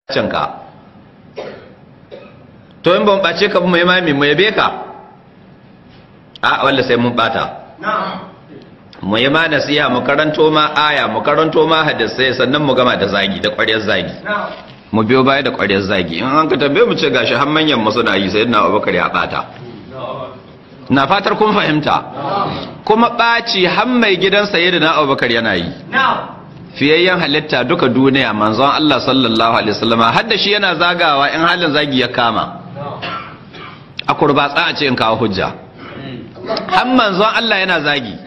Bacin ka. To in ban ɓace ka mu yi mami mu yabe ka. A walla sai mun bata. Mu yi ma nasiha, mu karanto ma aya, mu karanto ma hadisai, sannan mu gama da zagi, da ƙwaryar zagi. Mu biyo baya da ƙwaryar zagi. In an ka tambaye mu ce gashi har manyan mu suna yi, sayyidina Abubakar ya bata. Na fatar kun fahimta. Kuma ɓaci har mai gidan sayyidina Abubakar yana yi. Fiyayyen halitta duka duniya, manzon Allah sallallahu alaihi wasallam, har da shi yana zagawa in halin zagi ya kama. A kurbatsa a ce in kawo hujja. Har manzon Allah yana zagi.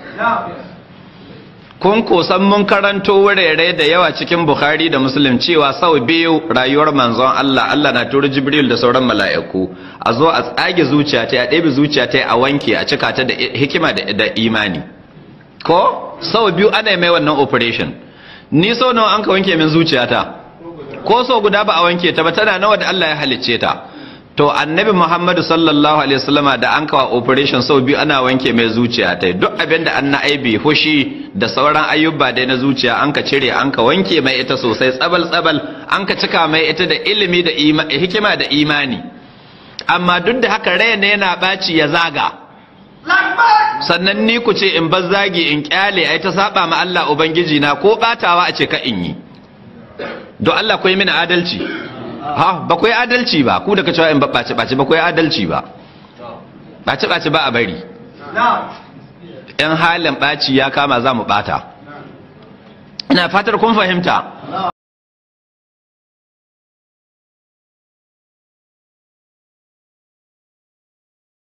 Kun kusan mun karanto wurare da yawa cikin Bukhari da Muslim cewa sau biyu rayuwar manzon Allah, Allah na turo Jibril da sauran mala'iku a zo a tsage zuciya ta, a ɗebe zuciya ta, a wanke, a cika ta da hikima da imani. Ko sau biyu ana mai wannan operation. Ni sau nawa an ka wanke min zuciyata? Ko sau guda ba a wanke ta ba, tana nawa da Allah ya halicce ta. To Annabi Muhammadu sallallahu alaihi wasallama da an kawa operation sau biyu ana wanke mai zuciya ta, duk abin da an na aibi, hushi da sauran ayyuba dai na zuciya, an ka cire, an ka wanke mai ita sosai tsabal tsabal, an ka cika mai ita da ilimi da hikima da imani. Amma duk da haka rai ne yana ɓaci ya zaga. Sannan ni ku ce in bar zagi, in kyale ai ta saba ma Allah Ubangiji na, ko batawa a ce ka in yi. Don Allah ku yi mini adalci. Ha, ba ku yi adalci ba. Ku da ka cewa in ba ɓace ɓace, ba ku yi adalci ba. Ɓace ɓace ba a bari. In halin ɓaci ya kama, za mu ɓata. Ina fatar kun fahimta.